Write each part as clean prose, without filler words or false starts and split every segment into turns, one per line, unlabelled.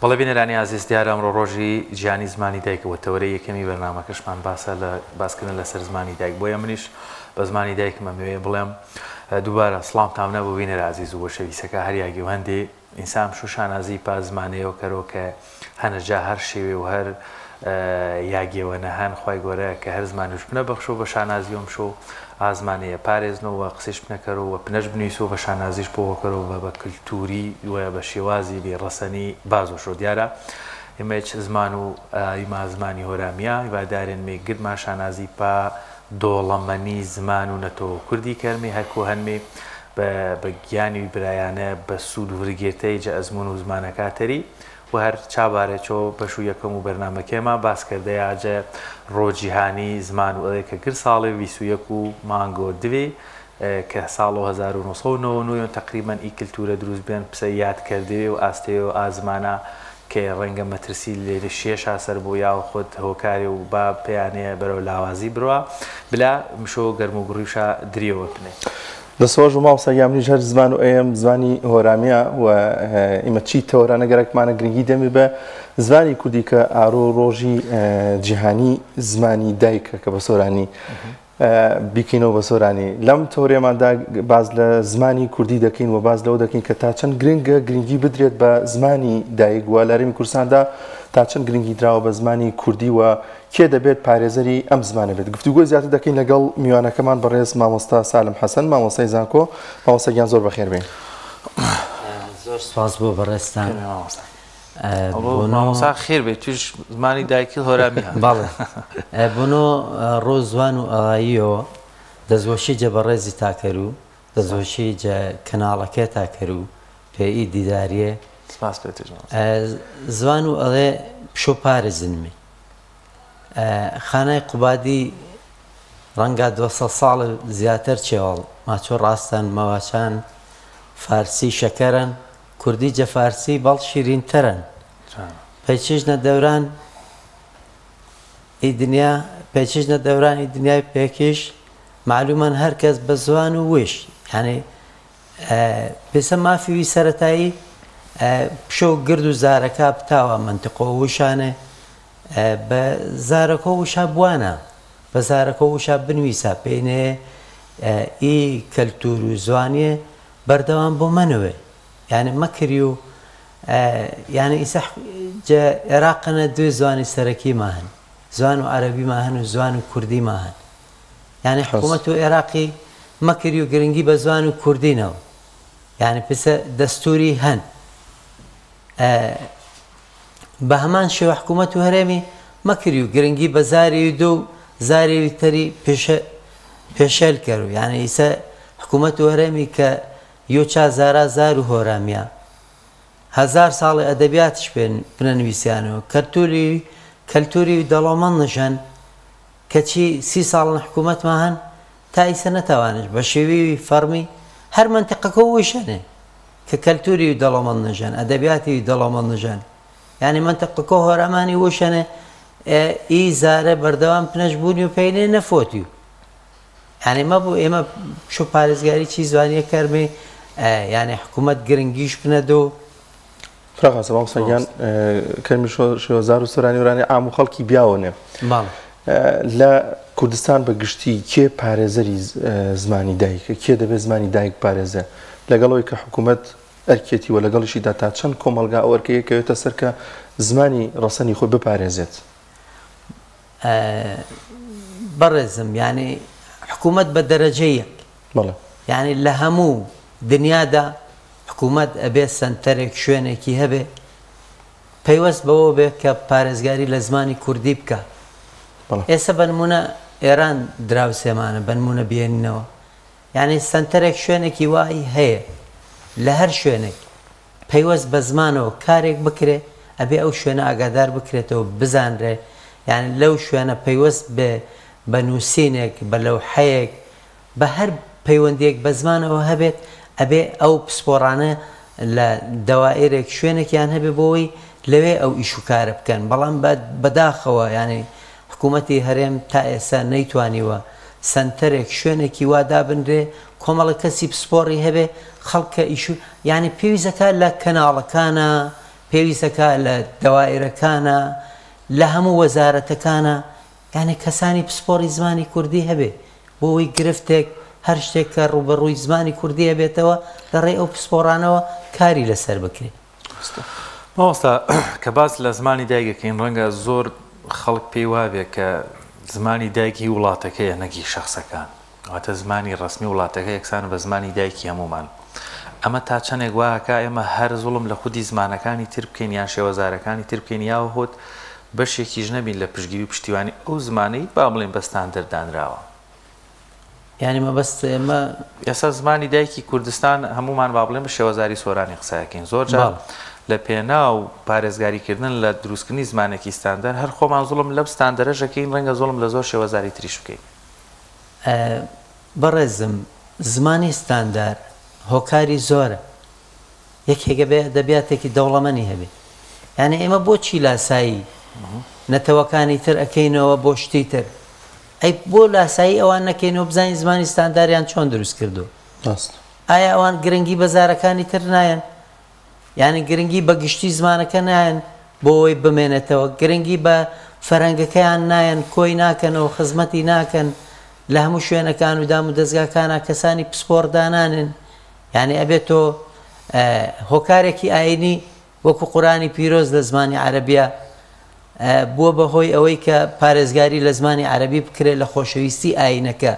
بەڵێ بینەرانی ئازیز دیارە ئەمڕۆ ڕۆژی جیهانی زمانی دایکە وە تەوەرەی یەکەمی بەرنامەکەشمان باسە لە باسکردن لەسەر زمانی دایک بۆیە منیش بە زمانی دایکم ئەمەوێ بڵێم دووبارە سڵامتان نەبوو بینەر ئازیز و خۆشەویستەکە هەر یاگی و هەندێ ئینسان شو شانازی پا زمانەیەوە کەرۆ کە هەنە جا هەر شێوێ و هەر یاگێوە نە هەن خوای گۆرە کە هەر زمانوش پنە بەخشۆ بە شانازیۆم شۆ ئازمانەیە پارێزنۆ وە قسەیش پنە کەرۆ وە پنەش بنویسۆ بە شانازیش پۆوە کەرۆ وە بە کلتوری وە بە شێوازی بی ڕەسەنی بازۆ شۆ دیارە ئیمەیچ زمان و ئیما زمانی هۆرامیە هیوادارێن مێ گرما شانازی پا دۆڵەمەنی زمان و نەتەوە کوردی کەرمێ هەر کۆ هەنمێ بە بە گیانی برایانە بە سوود ورگێرتەی جە ئەزموون و زمانەکاتەری و هەر چابارێ چۆ بەش و یەکەم و بەرنامەکێما باس کردەیا جە ڕۆ جیهانی زمان و ئەێ کە گر ساڵێ ویس و یەک و مانگۆ دوێ کە ساڵۆ 1999 یۆن تەقریبەن ئی کلتورە دروس بێن پسە یاد کردێ و ئاستێ و ئا زمانا کە ڕەنگە مەترسی لێ شێشا سەر بۆ یا خود هۆکارێ و با پێیانەیە بەرەو لاوازی بروا بلا مشۆ گەرم و گوڕیشا دریەوە پنێ.
دەست خۆش بۆ مامۆستا گیان منیش هەر زمان و ئەیەم زمانی هۆرامیە و ئیمە چی تەوەرانە گەرەکمانە گرنگی دەمی بە زمانی کوردی کە ئارۆ ڕۆژی جیهانی زمانی دایکە کە بە سۆرانی بیکەینەوە بە سۆرانی لەم تەورێماندا باز لە زمانی کوردی دەکەین و باز لەوە دەکەین کە تا چەند گرنگە گرنگی بدرێت بە زمانی دایک و لەرمی کوردستاندا تا چەند گرنگی دراوە بە زمانی کوردی و کێ دەبێت پارێزەری ئەم زمانە بێت؟ گفتوگۆی زیاتر دەکەین لەگەڵ میوانەکەمان بەڕێز مامۆستا سالم حەسەن مامۆستای زانکۆ. مامۆستا گیان زۆر بەخێر بێن.
زۆر سپاس بۆ بەڕێزتان.
مامۆستا خێر بێت توش زمانی دایکی هۆرامی
بەڵێ بۆنۆ ڕۆ زوان و ئاییەوە دەستوەشی جە بەڕێزی تاکەرو دەستوەشی جە کەناڵەکەی تاکەرو پێ ئی دیداریێ
سپاس پێ
زوان و ئەڵێ پشۆ پارێزنمی خانای قوبادی ڕەنگە 200 ساڵ زیاتر چێوەڵ ماچۆ ڕاستان مەواچان فارسی شەکەرن کوردی جە فارسی بەڵ شیرینترن پەیچژنە دەوران ئی دنیا پەیچژنە دەوران ئی دنیای پێکیش معلومەن هەر کەس بە زوان و وش یعنی پێسە مافی وی سەرەتایی پشۆ گرد و زارەکە بتاوە منطقۆ وشانێ بە زارەکۆ وشا بوانە بە زارەکۆ وشا بنویسا پێینێ ئی کەلتور و زوانیە بەردەوام بۆ مەنەوێ یعنی مەکری و یعنی ئیسە عێراقەنە دوێ زوانی سەرەکی ما هەن زوان و عەرەبی ما هەن و زوان و کوردی ما هەن یعنی حکوومەت و عێراقی مەکری و گرنگی بە زوان و کوردی نەوە یعنی پسە دەستوری هەن بە هەمان شێوە حکوومەت و هەرێمی مەکری و گرنگی بە زاری دوو زاری تەری پێشێل کەرو یعنی ئیسە حکوومەت و هەرێمی کە یۆچا زارا زار و هۆرامیە هەزار ساڵی ئەدەبیاتش پێ پنەنویسیانەوە کەلتوری کەلتوری دەوڵەمەند نژەن کەچی 30 ساڵن حکوومەتمان هەن تا ئیسە نەتوانش بە شێوی فەرمی هەر منتیقەکە وشەنێ کە کەلتوری دەوڵەمەند نژەن ئەدەبیاتی دەوڵەمەند نژەن یعنی منتیقەکە هۆرامانی وشەنێ ئی زارە بەردەوام پنەش بوونی و پێینێ نەفۆتی و یعنی مەبوو ئێمە شو پارێزگاری چی زوانیە کەرمێ یعنی حکوومەت گرنگیش بنەدۆ
فرە خاسە مامۆستا گیان کەرمی شێوەزار و سۆرانی ورانی عام و خەڵکی بیاوەنێ لە کوردستان بە گشتی کێ پارێزەری زمانی دایکە کێ دەبێت زمانی دایک پارێزە لەگەڵەوەی کە حکوومەت ئەرکێتی و لەگەڵیشیدا تا چەند کۆمەڵگا ئەو ئەرکەیە کەوێتە سەر کە زمانی ڕەسەنی خۆی بپارێزێت؟
بەڕێزم یعنی حکوومەت بە دەرەجە یەک
بەڵێ
یعنی لە هەموو دنیادا حکوومەت ئەبێ سەنتەرێک شوێنێکی هەبێ پەیوەست بەوە بێ کە پارێزگاری لە زمانی کوردی بکە. ئێستا بە نمونە ئێران دراوسێمانە بە نمونە بێنینەوە یعنی سەنتەرێک شوێنێکی وای هەیە لە هەر شوێنێک پەیوەست بە زمانەوە کارێک بکرێ ئەبێ ئەو شوێنە ئاگادار بکرێتەوە بزانرێ یعنی لەو شوێنە پەیوەست بێ بە نووسینێک بە لەوحەیەک بە هەر پەیوەندیەک بە زمانەوە هەبێت ئەبێ ئەو پسپۆڕانە لە دەوائرێک شوێنێکیان هەبێ بۆەوەی لەوێ ئەو ئیش و کارە بکەن. بەڵام بەداخەوە یعنی حکوومەتی هەرێم تا ئێستا نەیتوانیوە سەنتەرێک شوێنێکی وا دابنرێ کۆمەڵە کەسی پسپۆڕی هەبێ خەڵکە ئیش و یعنی پێویستەکە لە کەناڵەکانە. پێویستەکا لە دەوائیرەکانا لە هەموو وەزارەتەکانا یانی کەسانی پسپۆڕی زمانی کوردی هەبێ بۆ ئەوەی گرفتێک هەر شتێک کە ڕووبەڕووی زمانی کوردی هەبێتەوە لە ڕێی ئەو پسپۆڕانەوە کاری لەسەر بکرێ.
مامۆستا کە باس لە زمانی دایک ئەکەین ڕەنگە زۆر خەڵک پێی وابێ کە زمانی دایک هی وڵاتەکەیە نەک هی شەخسەکان. واتە زمانی ڕەسمی وڵاتەکە یەکسانە بە زمانی دایکی هەموومان. ئەمە تا چەندێک وا ئەکا ئێمە هەر زوڵم لە خودی زمانەکانی تر بکەین یان شێوەزارەکانی تر بکەین یاوهود بەشێکیش نەبین لە پشتگیری و پشتیوانی ئەو زمانەی با بڵێین بە ستاندەر دانراوە.
یانی مەبەست ئێمە.
ئێستا زمانی دایکی کوردستان هەموومان با بڵێین بە شێوەزاری سۆرانی قسە ئەکەین. زۆر جار لە پێناو پارێزگاری کردن لە دروستکردنی زمانێکی ستاندەر هەر خۆمان زوڵم لەم ستاندەرەش ئەکەین ڕەنگە زوڵم لە زۆر شێوەزاری تریش بکەین.
بەڕێزم زمانی ستاندار هۆکاری زۆرە یەکێک ئەبێ ئەدەبیاتێکی دەوڵەمەنی هەبێ یانی ئێمە بۆچی لاسایی نەتەوەکانی تر ئەکەینەوە بۆ شتی تر ئەی بۆ لاسایی ئەوان نەکەینەوە بزانین زمانی ستانداریان چۆن دروست کردو ئایا ئەوان گرنگی بە زارەکانی تر نایەن یانی گرنگی بە گشتی زمانەکە نایەن بۆ ئەوەی بمێنێتەوە، گرنگی بە فەرهەنگەکەیان نایەن، کۆی ناکەنەوە، خزمەتی ناکەن، لە هەموو شوێنەکان و دامودەزگاکانا کەسانی پسپۆڕ دانانێن، یانی ئەبێ تۆ هۆکارێکی ئایینی وەکو قورئانی پیرۆز لە زمانی عەرەبیە بووە بە هۆی ئەوەی کە پارێزگاری لە زمانی عەرەبی بکرێت لە خۆشەویستی ئایینەکە.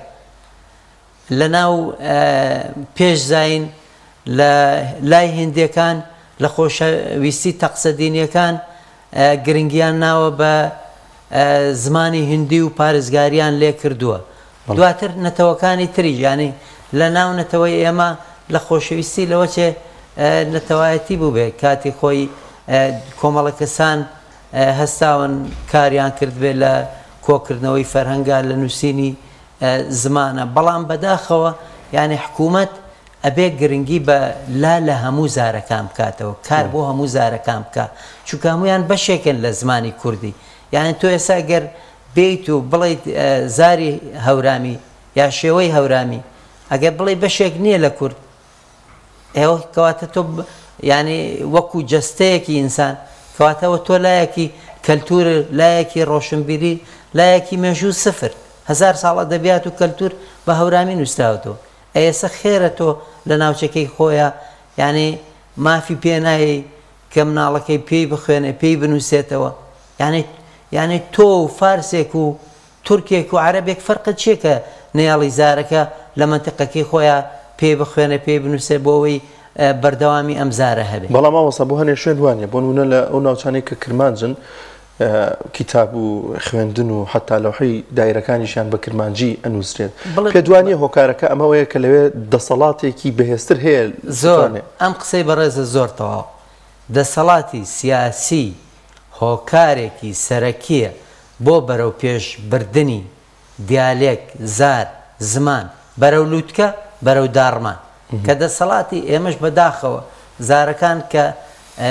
لە ناو پێش زایین لە لای هیندیەکان لە خۆشەویستی تەقسە دینیەکان گرنگیان ناوە بە زمانی هیندی و پارێزگاریان لێ کردووە دواتر نەتەوەکانی تریش یانی لە ناو نەتەوەی ئێمە لە خۆشەویستی لەوە چێ نەتەوایەتی بووبێ کاتی خۆی کۆمەڵە کەسان هەستاون کاریان کردبێ لە کۆکردنەوەی فەرهەنگا لە نووسینی زمانە بەڵام بەداخەوە یانی حکوومەت ئەبێ گرنگی بە لا لە هەموو زارەکان بکاتەوە کار بۆ هەموو زارەکان بکە چونکە هەمویان بەشێکن لە زمانی کوردی یعنی تۆ ئێستا گەر بیت و بڵیت زاری هەورامی یا شێوەی هەورامی ئەگەر بڵێ بەشێک نییە لە کورد ئێوە کەواتە تۆ یعنی وەکو جەستەیەکی ئینسان کەواتەوە تۆ لایەکی کەلتور لایەکی ڕۆشنبیری لایەکی مێژوو سفر هەزار ساڵ ئەدەبیات و کەلتور بە هەورامی نووسراوەتەوە ئەیسە خێرە تۆ لە ناوچەکەی خۆیە یعنی مافی پێ نایەی کە مناڵەکەی پێی بخوێنێ پێی بنووسێتەوە یعنی یعنی تۆ و فارسێک و تورکێک و عەرەبێک فەرقت چیە کە نەیەڵی زارەکە لە مەنتیقەکەی خۆیا پێی بخوێنێ پێی بنووسێ بۆ ئەوەی بەردەوامی ئەم زارە هەبێ.
بەڵام مامۆستا بۆ هەنێ شوێن وا نیە بۆ نموونە لە ئەو ناوچانەی کە کرمانجن کیتاب و خوێندن و حەتا لەوحەی دایرەکانیشیان بە کرمانجی ئەنووسرێت پێت وا نیە هۆکارەکە ئەمەوەیە کە لەوێ دەسەڵاتێکی بەهێزتر هەیە
زۆر ئەم قسەی بەڕێزە زۆر تەواو دەسەڵاتی سیاسی هۆکارێکی سەرەکیە بۆ بەرەوپێش بردنی دیالێک، زار، زمان، بەرەو لوتکە، بەرەو داڕمان. کە دەسەڵاتی ئێمەش بە داخەوە زارەکان کە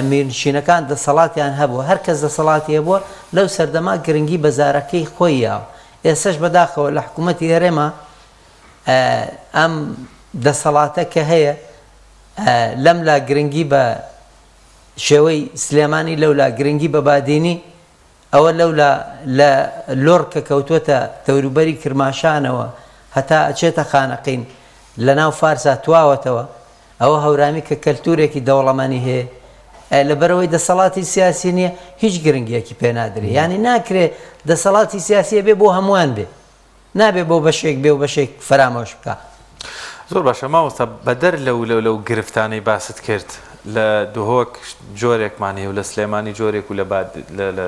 میرنشینەکان دەسەڵاتیان هەبووە، هەر کەس دەسەڵاتی هەبووە لەو سەردەمە گرنگی بە زارەکەی خۆی یاوە. ئێستەش بە داخەوە لە حکوومەتی هەرێما ئەم دەسەڵاتە کە هەیە لەم لا گرنگی بە شێوەی سلێمانی لەولا گرنگی بە بادینی ئەوە لەولا لە لۆڕ کە کەوتووەتە دەوروبەری کرماشانەوە هەتا ئەچێتە خانەقین لە ناو فارسا تواوەتەوە، ئەوە هەورامی کە کەلتوورێکی دەوڵەمەنی هەیە لەبەرئەوەی دەسەڵاتی سیاسی نییە هیچ گرنگیەکی پێ نادرێ یانی ناکرێ دەسەڵاتی سیاسی ئەبێ بۆ هەمووان بێ نابێ بۆ بەشێک بێ و بەشێک فەرامۆش بکا.
زۆر باشە مامۆستا بەدەر لەو لەو لەو گرفتانەی باست کرد لە دهۆک جۆرێکمان هەیە و لە سلێمانی جۆرێک و لە با لە لە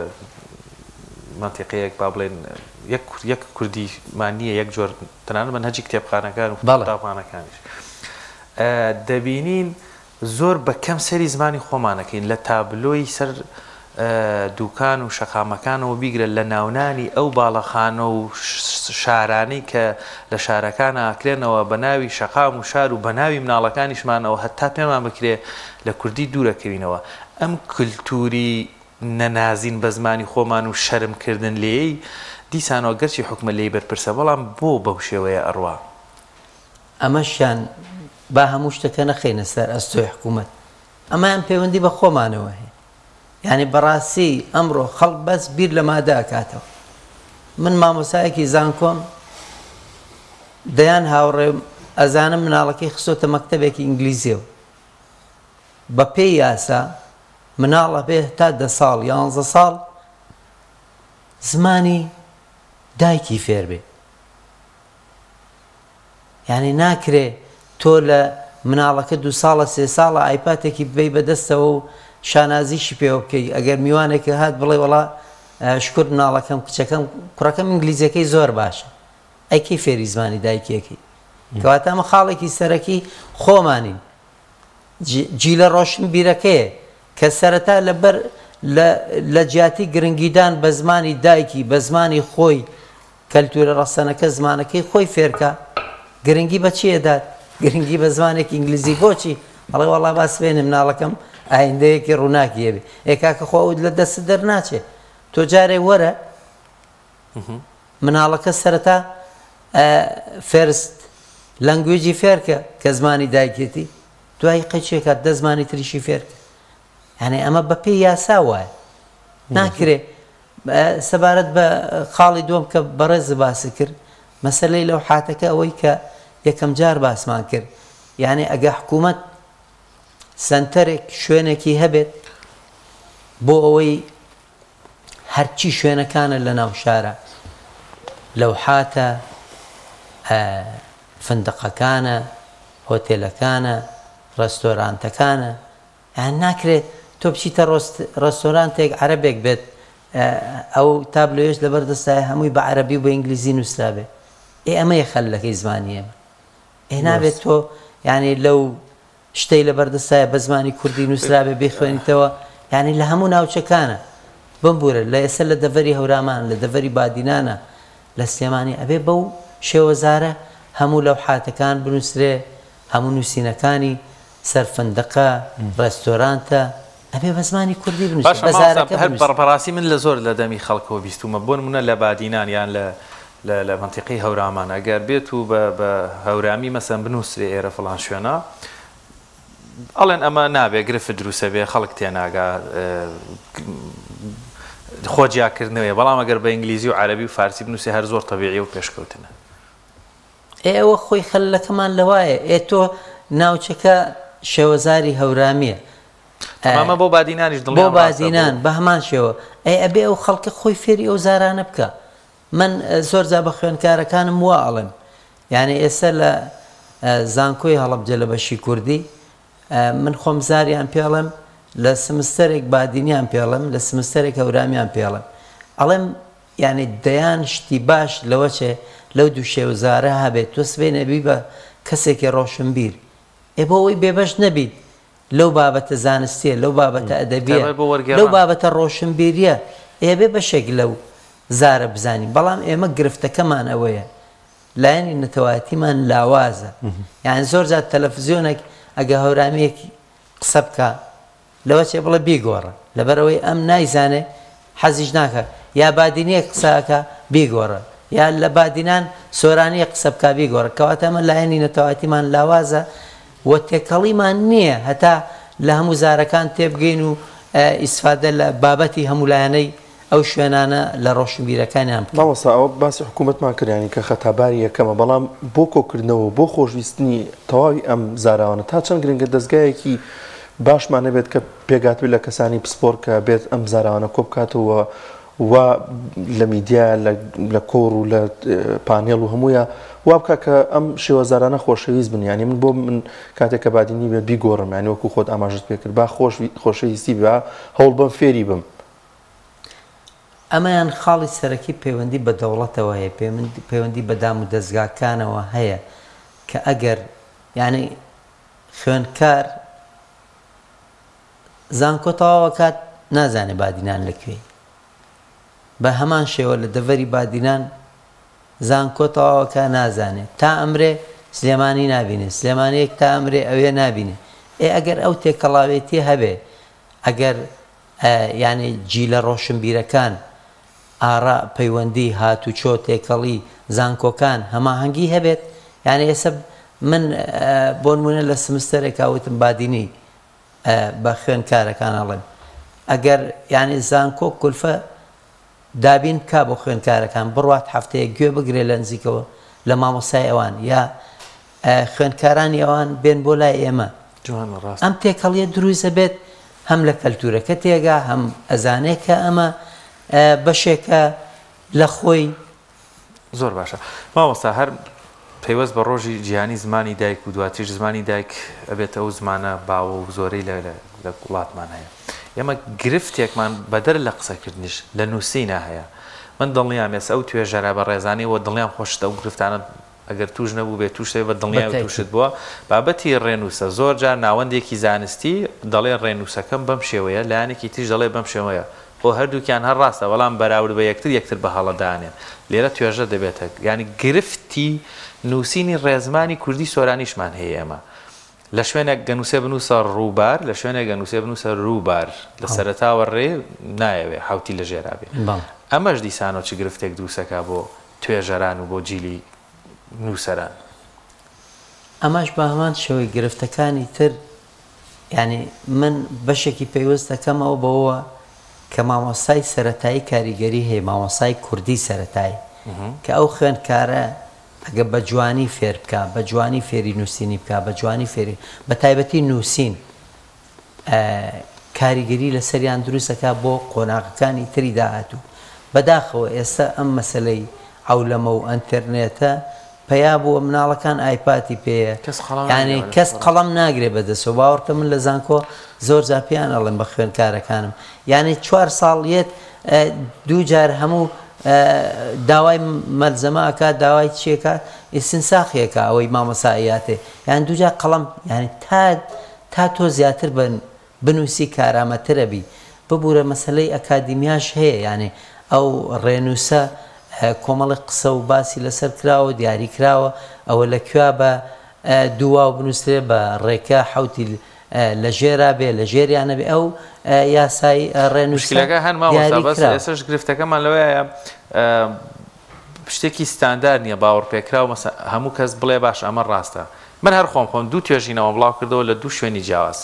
مەنتیقەیەک با بڵێن یەک یەک کوردیمان نییە یەک جۆر تەنانەت مەنهەجی کتێبخانەکان و
بەڵێ.
قوتابخانەکانیش دەبینین زۆر بە کەم سەیری زمانی خۆمان ئەکەین لە تابلۆی سەر دوکان و شەقامەکانەوە بیگرە لە ناونانی ئەو باڵەخانە و شارانەی کە لە شارەکانا ئەکرێنەوە بە ناوی شەقام و شار و بە ناوی مناڵەکانیشمانەوە هەتا پێمان بکرێ لە کوردی دوورەکەوینەوە ئەم کلتوری نەنازین بە زمانی خۆمان و شەرم کردن لێی دیسانەوە گەرچی حکومەت لێی بەرپرسە بەڵام بۆ بەو شێوەیە ئەڕوا؟
ئەمەشیان با هەموو شتەکە نەخەینە سەر ئەستۆی حکوومەت، ئەمەیان پەیوەندی بە خۆمانەوە هەیە. یانی بەڕاستی ئەمڕۆ خەڵک بەس بیر لە مادە ئەکاتەوە. من مامۆستایەکی زانکۆم، دەیان هاوڕێم ئەزانم مناڵەکەی خستۆتە مەکتەبێکی ئینگلیزیەوە. بە پێی یاسا مناڵ ئەبێ تا دە ساڵ یانزە ساڵ زمانی دایکی فێر بێ. یانی ناکرێ تۆ لە مناڵەکە دوو ساڵە سێ ساڵە ئایپاتێکی ببەی بە دەستەوە و شانازیشی پێوە بکەی ئەگەر میوانێک هات بڵێ وەڵا شکر مناڵەکەم کچەکەم کوڕەکەم ئینگلیزیەکەی زۆر باشە ئەی کەی فێری زمانی دایکیەکەی کەواتە ئەمە خاڵێکی سەرەکی خۆمانین جیلە ڕۆشنبیرەکەیە کە سەرەتا لەبەر لە جیاتی گرنگیدان بە زمانی دایکی بە زمانی خۆی کەلتورە ڕەسەنەکە زمانەکەی خۆی فێرکا گرنگی بە چی ئەدات گرنگی بە زمانێکی ئینگلیزی بۆچی ئەڵێ وەڵا با سبەینێ مناڵەکەم ئایندەیەکی ڕووناکی هەبێ ئێ کاکە خۆ ئەوت لە دەستت دەرناچێ تۆ جارێ وەرە مناڵەکە سەرەتا first language ی فێرکە کە زمانی دایکێتی دوای قەچێکات دە زمانی تریشی فێرکە یعنی ئەمە بەپێی یاسا وایە ناکرێ سەبارەت بە خاڵی دووەم کە بەڕێزت باست کرد، مەسەلەی لەوحاتەکە ئەوەی کە یەکەم جار باسمان کرد، یانی ئەگە حکوومەت سەنتەرێک شوێنێکی هەبێت بۆ ئەوەی هەرچی شوێنەکانە لە ناو شارە لەوحاتە فندقەکانە هۆتێلەکانە ڕێستۆرانتەکانە یان ناکرێت تۆ بچیتە ڕێستۆرانتێک عەرەبێک بێت ئەو تابلۆیەش لەبەر دەستایە هەمووی بە عەرەبی و بە ئینگلیزی نووسرابێ ئێ ئەمەیە خەلەکەی زمانی ئێمە ئێ نابێت تۆ یعنی لەو شتەی لەبەر دەستایە بە زمانی کوردی نووسرابێ بیخوێنیتەوە یعنی لە هەموو ناوچەکانە بمبورە لە ئێستا لە دەڤەری هەورامان لە دەڤەری بادینانە لە سلێمانی ئەبێ بەو شێوەزارە هەموو لەوحاتەکان بنووسرێ هەموو نووسینەکانی سەر فندقە، ڕێستۆرانتە، ئەبێ بە زمانی کوردی بنووسێ،
باشە
بە
مامۆستا
زارەکە
هەر
بنووسێ.
بەڕاستی من لە زۆر لە دەمی خەڵکەوە بیستوومە بۆ نموونە لە بادینان یان لە لە لە مەنتیقەی هەورامان ئەگەر بێت و بە بە هەورامی مەسەن بنووسرێ ئێرە فڵان شوێنە ئەڵێن ئەمە نابێ گرفت دروسە بێ خەڵک تێناگا خۆ جیاکردنەوەیە بەڵام ئەگەر بە ئینگلیزی و عەرەبی و فارسی بنووسێ هەر زۆر تەبیعی و پێشکەوتنە.
ئێ ئەوە خۆی خەللەکەمان لەوایە ئێ تۆ ناوچەکە شێوەزاری هەورامیە
تەمامە بۆ بادینانیش
بۆ
دڵنیام ڕاستە بۆ
بادینان بە هەمان شێوە ئەی ئەبێ ئەو خەڵکە خۆی فێری ئەو زارانە بکا من زۆر جا بە خوێندکارەکانم وا ئەڵێم یعنی ئێستا لە زانکۆی هەڵەبجە لە بەشی کوردی من خۆم زاریان پێڵێم لە سمستەرێک بادینیان پێڵێم لە سمستەرێک هەورامیان پێڵێم ئەڵێم یانی دەیان شتی باش لەوەچێ لەو دوو شێوزارە هەبێت تۆ سبەینێ بی بە کەسێکی ڕۆشنبیر ئێ بۆ ئەوەی بێبەش نەبیت لەو بابەتە زانستیە لەو بابەتە ئەدەبیە
تایبەت بۆ
لەو
وەرگێڕان.
بابەتە ڕۆشنبیریە ئێ بێ بەشێک لەو زارە بزانی بەڵام ئێمە گرفتەکەمان ئەوەیە لایەنی نەتەوایەتیمان لاوازە یانی زۆر جار تەلەفزیۆنێک ئەگە هەورامیەک قسە بکا لەوەچێ بڵێ بیگۆڕە لەبەرئەوەی ئەم نایزانێ حەزیش ناکا یا بادینیەک قسە ئەکا بیگۆڕە یا لە بادینان سۆرانیەک قسە بکا بیگۆڕە کەواتە ئەمە لایەنی نەتەوایەتیمان لاوازە و تێکەڵیمان نییە هەتا لە هەموو زارەکان تێبگەین و ئیسفادە لە بابەتی هەموو لایەنەی ئەو شوێنانە لە ڕۆشنبیرەکانیان بکەین.
مامۆستا ئەوە باسی حکوومەتمان کرد یانی کە خەتاباری یەکەمە بەڵام بۆ کۆکردنەوە و بۆ خۆشویستنی تەواوی ئەم زاراوانە تا چەند گرنگە دەزگایەکی باشمان هەبێت کە پێکهاتبێت لە کەسانی پسپۆر کە بێت ئەم زاراوانە کۆبکاتەوە و لە میدیا لە کۆڕ و لە پانێڵ و هەموویە وا بکە کە ئەم شێوەزارانە خۆشەویست بن یانی من بۆ من کاتێک کە بادینی بێت بیگۆڕم یانی وەکو خۆت ئاماژەت پێکرد با خۆش خۆشەویستی با هەوڵ بەم فێری بم.
ئەمەیان خاڵی سەرەکی پەیوەندی بە دەوڵەتەوە هەیە، پەیوەندی بە دامودەزگاکانەوە هەیە کە ئەگەر یانی خوێندکار زانکۆ تەواو ئەکات نازانێ بادینان لە کوێی بە هەمان شێوە لە دەڤەری بادینان زانکۆ تەواوەکە نازانێ تا ئەمرێ سلێمانی نابینێ سلێمانیەک تا ئەمرێ ئەوێ نابینێ ئێ ئەگەر ئەو تێکەڵاوێتیە هەبێ ئەگەر یانی جیلە ڕۆشنبیرەکان، ئاڕا، پەیوەندی، هاتوچۆ، تێکەڵی، زانکۆکان، هەماهەنگی هەبێت، یانی ئێستا من بۆنمونە لە سمستەرێکا وتم بادینی بە خوێندکارەکان ئەڵێم. ئەگەر یانی زانکۆ کولفە دابین بکا بۆ خوێندکارەکان بڕوات هەفتەیەک گوێ بگرێ لە نزیکەوە لە مامۆستای ئەوان یا خوێندکارانی ئەوان بێن بۆ لای ئێمە
جوانە ڕاست.
ئەم تێکەڵیە دروست ئەبێت هەم لە کەلتورەکە تێگا هەم ئەزانێ کە ئەمە بەشێکە لە خۆی.
زۆر باشە مامۆستا هەر پەیوەست بە ڕۆژی جیهانی زمانی دایک و دواتریش زمانی دایک ئەبێتە ئەو زمانە باوە و زۆرەی لە لە وڵاتمان هەیە ئێمە گرفتێکمان بەدەر لە قسەکردنیش لە نووسینا هەیە من دڵنیام ئێستا ئەو توێژەرە بە ڕێزانەی وە دڵنیام خۆشت ئەو گرفتانە ئەگەر توش نەبووبێ توش دەبێ بە دڵنیایەوە توشت بووە بابەتی ڕێنووسە زۆر جار ناوەندێکی زانستی دەڵێ ڕێنووسەکەم بەم شێوەیە لایەنێکی تریش دەڵێ بەم شێوەیە خۆ هەردووکیان هەر ڕاستە بەڵام بەراورد بە یەکتر یەکتر بە هەڵە دانێن لێرە توێژە دەبێتە یانی گرفتی نووسینی ڕێزمانی کوردی سۆرانیشمان هەیە ئێمە لە شوێنێک گەنووسێ بنووسە ڕووبار لە شوێنێک گەنووسێ بنووسە رووبار لە سەرەتاوە ڕێ نایەوێ حوتی لە ژێرا بێ ئەمەش دیسانەوە چ گرفتێک دروستەکا بۆ توێژەران و بۆ جیلی نووسەران.
ئەمەش بە هەمان شێوەی گرفتەکانی تر یانی من بەشێکی پەیوەست دەکەمەوە بەوەوە کە مامۆستای سەرەتایی کاریگەری هەیە مامۆستای کوردی سەرەتایی کە ئەو خوێندکارە ئەگە بە جوانی فێر بکا بە جوانی فێری نووسینی بکا بە جوانی فێری بە تایبەتی نووسین کاریگەری لەسەریان دروست ئەکا بۆ قۆناغەکانی تری داهاتوو. بەداخەوە ئێستا ئەم مەسەلەی عەولەمە و ئەنتەرنێتە پەیا بووە مناڵەکان ئایپاتی پێیە
کەس قەڵەم
یانی
ناگرێ بەدەستەوە
کەس قەڵەم ناگرێ بەدەستەوە باوەڕکە من لە زانکۆ زۆر جار پێیان ئەڵێم بە خوێندکارەکانم یانی چوار ساڵ یەت دوو جار هەموو داوای مەلزەمە ئەکات داوای چیەکات ئیستنساخی ئەکا ئەوەی مامۆستا ئەیاتێ یان دوو جار قەڵەم یانی تا تا تۆ زیاتر بە بنووسی کارامەتر ئەبی. ببورە مەسەلەی ئەکادیمیاش هەیە یانێ ئەو ڕێنووسە کۆمەڵێک قسە و باسی لەسەر کراوە و دیاری کراوە ئەوە لە کوێا بە دوو واو بنووسرێ بە ڕێکە حەوتی لە ژێرا بێ لە ژێریا نەبێ ئەو یاسای ڕێنووسە
مشکلەکە هەر مامۆستا
دیاری
بەس
کراوە.
ئێستاش گرفتەکەمان لەوەیە شتێکی ستاندار نییە باوەڕپێکراو مەسە هەموو کەس بڵێ باشە ئەمە ڕاستە من هەر خۆم خۆم دوو توێژینەوەم بڵاو کردەوە لە دوو شوێنی جیاواز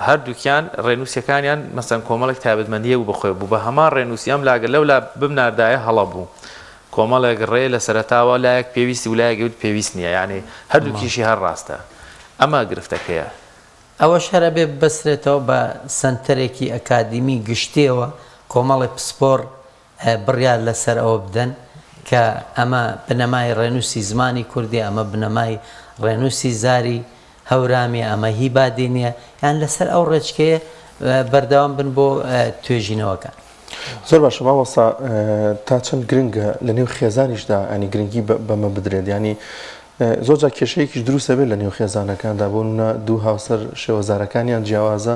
هەردووکیان ڕێنووسەکانیان مەسەن کۆمەڵێک تایبەتمەندی هەبوو بەخۆی بوو بە هەمان ڕێنووسی ئەم لاگە لەو لا بمناردایە هەڵە بوو کۆمەڵێک ڕێ لە سەرەتاوە لایەک پێویستی و لایەک وت پێویست نییە یعنی هەردووکیشی هەر ڕاستە ئەمە گرفتەکەیە.
ئەوەش هەر ئەبێ ببەسترێتەوە بە سەنتەرێکی ئەکادیمی گشتیەوە کۆمەڵێ پسپۆڕ بڕیار لەسەر ئەوە بدەن کە ئەمە بنەمای ڕێنووسی زمانی کوردیە، ئەمە بنەمای ڕێنووسی زاری هەورامیە، ئەمە هی بادینیە، یان لەسەر ئەو ڕێچکەیە بەردەوام بن بۆ توێژینەوەکان.
زۆر باشە مامۆستا تا چەند گرنگە لە نێو خێزانیشدا ینی گرنگی بەمە بدرێت ینی زۆر جار کێشەیەکیش دروست دەبێت لە نێو خێزانەکاندا بۆ نمونە دوو هاوسەر شێوەزارەکانیان جیاوازە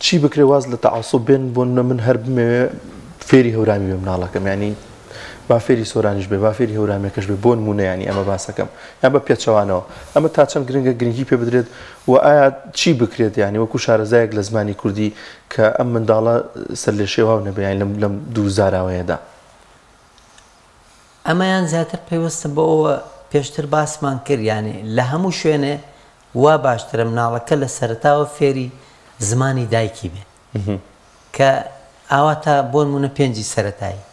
چی بکرێ واز لە تەعەسوب بێن بۆ نمونە من هەر بمەوێ فێری هەورامی بێ مناڵەکەم یانی با فێری سۆرانیش بێ با فێری هەورامیەکەش بێ بۆ نمونە یانی ئەمە باسەکەم یان بە پێچەوانەوە ئەمە تا چەند گرنگە گرنگی پێ بدرێت و ئایا چی بکرێت یانی وەکو شارەزایەک لە زمانی کوردی کە ئەم منداڵە سەرلێشێواو نەبێ یانی لەم لەم دوو زاراوەیەدا.
ئەمەیان زیاتر پەیوەستە بەوەوە پێشتر باسمان کرد یانی لە هەموو شوێنێ وا باشترە مناڵەکە لە سەرەتاوە فێری زمانی دایکی بێ کە ئاوا تا بۆ نمونە پێنجی سەرەتایی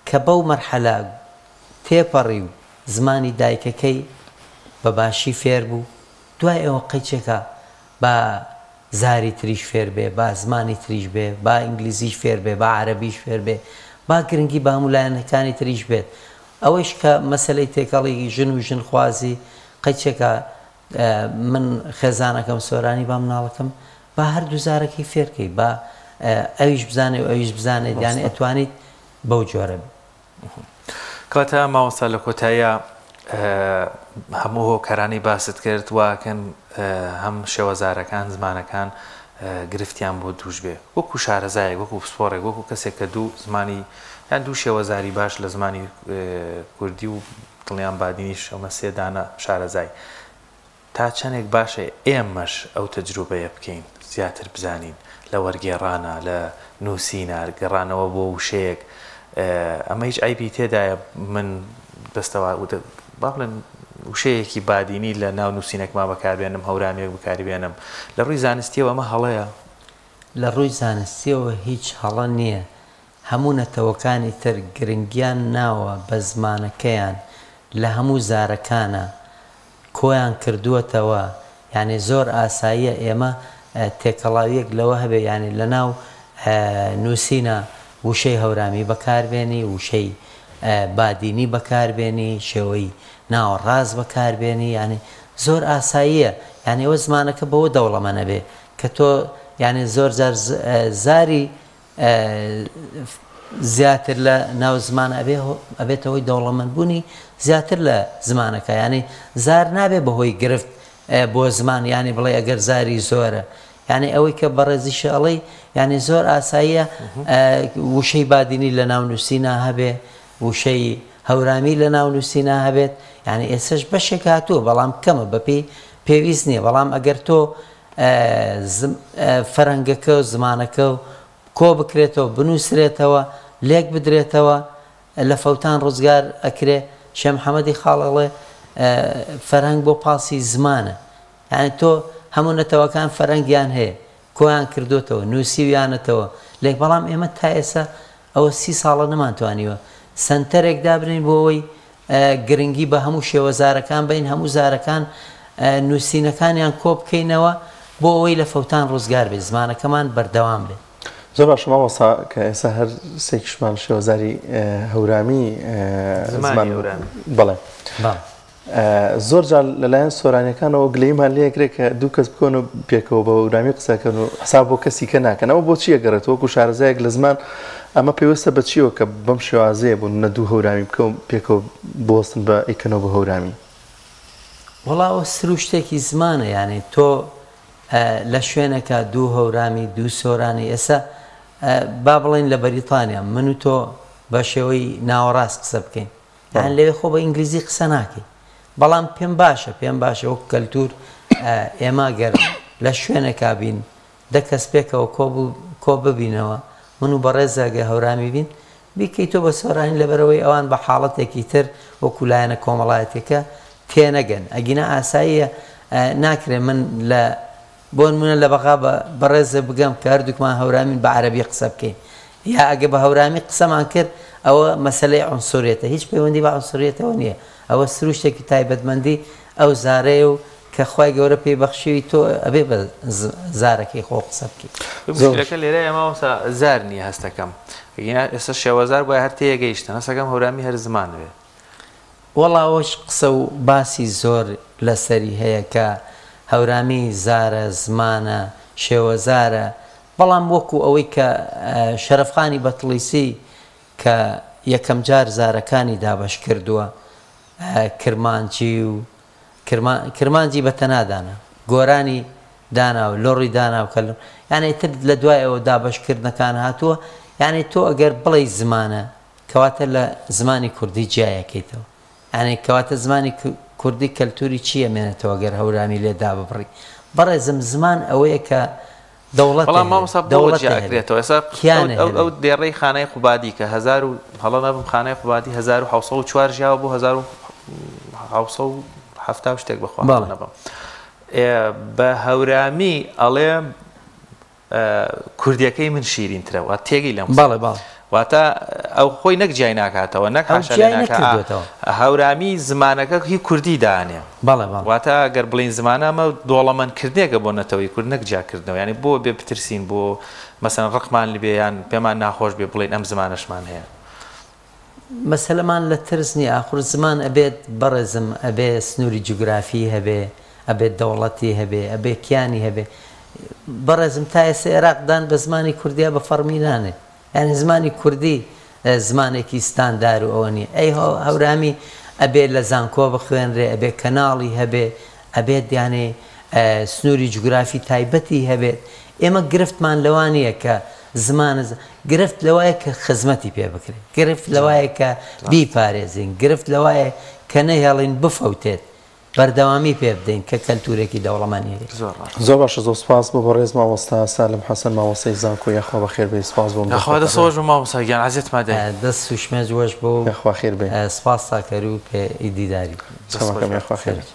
کە بەو مەرحەلە تێپەڕی و زمانی دایکەکەی بە باشی فێر بوو دوای ئەوە قەیچێکە با زاری تریش فێر بێ با زمانی تریش بێ با ئینگلیزیش فێر بێ با عەرەبیش فێر بێ با گرنگی بە هەموو لایەنەکانی تریش بێت ئەوەیش کە مەسەلەی تێکەڵی ژن و ژنخوازی قەیچێکە من خێزانەکەم سۆرانی با مناڵەکەم با هەردوو زارەکەی فێرکەی با ئەویش بزانێ و ئەویش بزانێت یانێ ئەتوانیت بەو جۆرە بێ.
کەواتە مامۆستا لە کۆتاییا هەموو هۆکارانەی باست کرد واکەن هەم شێوەزارەکان زمانەکان گرفتیان بۆ دووش بێ وەکو شارەزایەک وەکو پسپۆڕێک وەکو کەسێک کە دوو زمانی یان دوو شێوەزاری باش لە زمانی کوردی و دڵنیام بادینیش ئەمە سێ دانە شارەزای تا چەنێک باشە ئێمەش ئەو تەجروبەیە بکەین زیاتر بزانین لە وەرگێڕانا لە نووسینا گەڕانەوە بۆ وشەیەک ئەمە هیچ عەیبی تێدایە من دەستەوا با بڵێم وشەیەکی بادینی لە ناو نووسینەکما بەکاربێنم هەورامیەک بەکاری بێنم لە ڕووی زانستیەوە ئەمە هەڵەیە؟
لە ڕووی زانستیەوە هیچ هەڵە نییە هەموو نەتەوەکانی تر گرنگیان ناوە بە زمانەکەیان لە هەموو زارەکانا کۆیان کردووەتەوە یانی زۆر ئاساییە ئێمە تێکەڵاویەک لەوە هەبێ یانی لەناو نووسینا وشەی هەورامی بەکار بێنی وشەی بادینی بەکار بێنی شێوەی ناوەڕاست بەکار بێنی یانی زۆر ئاساییە یانی ئەوە زمانەکە بەوە دەوڵەمەنە بێ کە تۆ یانی زۆر جار زاری زیاتر لە ناو زمان ئەبێ ئەبێتە هۆی دەوڵەمەند بوونی زیاتر لە زمانەکە یانی زار نابێ بەهۆی گرفت بۆ زمان یانی بڵێ ئەگەر زاری زۆرە یانی ئەوەی کە بەڕێزیشە ئەڵێی یانی زۆر ئاساییە وشەی بادینی لە ناو نووسینا هەبێ وشەی هەورامی لە ناو نووسینا هەبێت یانی ئێسش بەشێک هاتووە بەڵام کەمە بەپێی پێویست نییە بەڵام ئەگەر تۆ فەرهەنگەکە و زمانەکە و کۆ بکرێتەوە بنووسرێتەوە لێک بدرێتەوە لە فەوتان ڕزگار ئەکرێ شێ محەممەدی خاڵ ئەڵێ فەرهەنگ بۆ پاسی زمانە یعنی تۆ هەموو نەتەوەکان فەرەنگیان هەیە کۆیان کردوتەوە نووسیویانەتەوە لێک بەڵام ئێمە تا ئێستا ئەوە سی ساڵە نەمانتوانیوە سەنتەرێک دابنین بۆ ئەوەی گرنگی بە هەموو شێوەزارەکان بەین، هەموو زارەکان نووسینەکانیان کۆبکەینەوە بۆ ئەوەی لە فەوتان ڕزگار بێت، زمانەکەمان بەردەوام بێت.
زۆر باشە مامۆستا کە ئێستا هەر سێکیشمان شێوەزاری هەورامی
زمانی هەورامی
بەڵێ زۆر جار لەلایەن سۆرانیەکانەوە گلەییمان لێ ئەکرێت کە دوو کەس بکەون و پێکەوە بە هەورامی قسەکەن و حساب بۆ کەسی کە ناکەن ئەوە بۆچی ئەگەڕێتەوە وەکو شارەزایەک لە زمان ئەمە پێویستە بە چیەوە کە بەم شێوازەیە بوون نە دوو هەورامی بکەون پێکەوە بوەستن بە ئەیکەنەوە بە هەورامی؟
وەڵا ئەوە سروشتێکی زمانە یانێ تۆ لە شوێنێکا دوو هەورامی دوو سۆرانی ئێستا با بڵێین لە بەریتانیا من و تۆ بە شێوەی ناوەڕاست قسە بکەین یان لەوێ خۆ بە ئینگلیزی قسە ناکەی بەڵام پێم باشە پێم باشە وەک کەلتور ئێمە گەر لە شوێنێکا بین دە کەس پێکەوە کۆ ببینەوە من و بەڕێزە گە هەورامی بین بیکەی تۆ بە سۆرانی لەبەرەوەی ئەوان بە حاڵەتێکی تر وەکو لایەنە کۆمەڵایەتەکە تێنەگەن ئەگینا ئاساییە ناکرێ من لە بۆنمونە لە بەغا بە بەڕێزت بگەم کە هەردووکمان هەورامین بە عەرەبی قسە بکەین یا ئەگە بە هەورامی قسەمان کرد ئەوە مەسەلەی عونسوریەتە هیچ پەیوەندی بە عونسوریەتەوە نییە ئەوە سروشتێکی تایبەتمەندی ئەو زارەیە و کە خوای گەورە پێی بەخشیوی تۆ ئەبێ بە زارەکەی خۆ قسە بکەی.
مشکلەکە لێرەیە مامۆستا زار نییە هەستەکەم ئەگینا ئێستا شێوەزار بوایە هەر تێگەیشتن هەستەکەم هەورامی هەر زمان بێ.
وەڵا ئەوەش قسە و باسی زۆر لەسەری هەیە کە هەورامی زارە، زمانە، شێوەزارە، بەڵام وەکو ئەوەی کە شەرەفخانی بەتڵیسی کە یەکەم جار زارەکانی دابەش کردووە کرمانجی و کرمانجی بە تەنها دانا، گۆرانی دانا و لۆڕی دانا و کەلوڕ یانی ئیتر لە دوای ئەوە دابەش کردنەکان هاتووە یانی تۆ ئەگەر بڵێی زمانە کەواتە لە زمانی کوردی جیایەکەیتەوە یانی کەواتە زمانی کوردی کەلتوری چی ئەمێنێتەوە گەر هەورامی لێ داببڕی بەڕێزم زمان ئەوەیە کە دەوڵەتێ
بەڵام
هەبێ
مامۆستا بۆ
دەوڵەتێ
جیا
هەبێ
ئەکرێتەوە ئێستا
کیانێ
ئەو
هەبێ.
ئەو دێڕەی خانای قوبادی کە هەزار و هەڵە نەبم خانای قوبادی 1704 ژیاوە بۆ 1770 و شتێک بەخوا هەڵە
بەڵێ.
نەبم ئێ بە هەورامی ئەڵێ کوردیەکەی من شیرینترە وات تێگەی لەم قسە
بەڵێ بەڵێ.
واتە ئەو خۆی نەک جیای ناکاتەوە نەک
ئەو
حاشا لێ
جیای
ناکا
نەکردوێتەوە.
هەورامی زمانەکە هی کوردی دانێ
بەڵێ بەڵێ.
واتە گەر بڵین زمانە ئەمە دۆڵەمەند کردنێکە بۆ نەتەوەی کورد نەک جیاکردنەوە یانی بۆ بێ بترسین بۆ مەسەن ڕقمان لبێ یان پێمان ناخۆش بێ بڵین ئەم زمانەشمان هەیە.
مەسەلەمان لە ترس نیە ئاخر زمان ئەبێت بەڕێزم ئەبێ سنوری جوگرافی هەبێ ئەبێت دەوڵەتی هەبێ ئەبێ کیانی هەبێ بەڕێزم تا ئێستا ئێراق دان بە زمانی کوردیا بە فەڕمی نانێ یانی زمانی کوردی زمانێکی ستاندار و ئەوە نیە ئەی هەورامی ئەبێ لە زانکۆ بخوێنرێ ئەبێ کەناڵی هەبێ ئەبێت یانێ سنووری جوگرافی تایبەتی هەبێت ئێمە گرفتمان لەوە نییە کە زمانە گرفت لەوایە کە خزمەتی پێ بکرێت گرفت لەوایە کە بیپارێزین گرفت لەوایە کە نەهێڵین بفەوتێت بەردەوامی پێ بدەین کە کەلتورێکی دەوڵەمەنی هەیە.
زۆر ڕاستە.
زۆر باشە زۆر سوپاس بۆ بەڕێز مامۆستا سالم حەسەن مامۆستای زانکۆ یاخوا بەخێر بێی سوپاس بۆ ئەم
یاخوا
دەرفەتە.
دەست خۆش بوو مامۆستا گیان عەزێتمان دای.
دەست و شمێج وەش بۆ و
یاخوا خێر بێ.
سپاس تاکەرو پێ ی دیداری.
دەست خۆش
چاوەکەم
بێ.
یاخوا خێر بێ.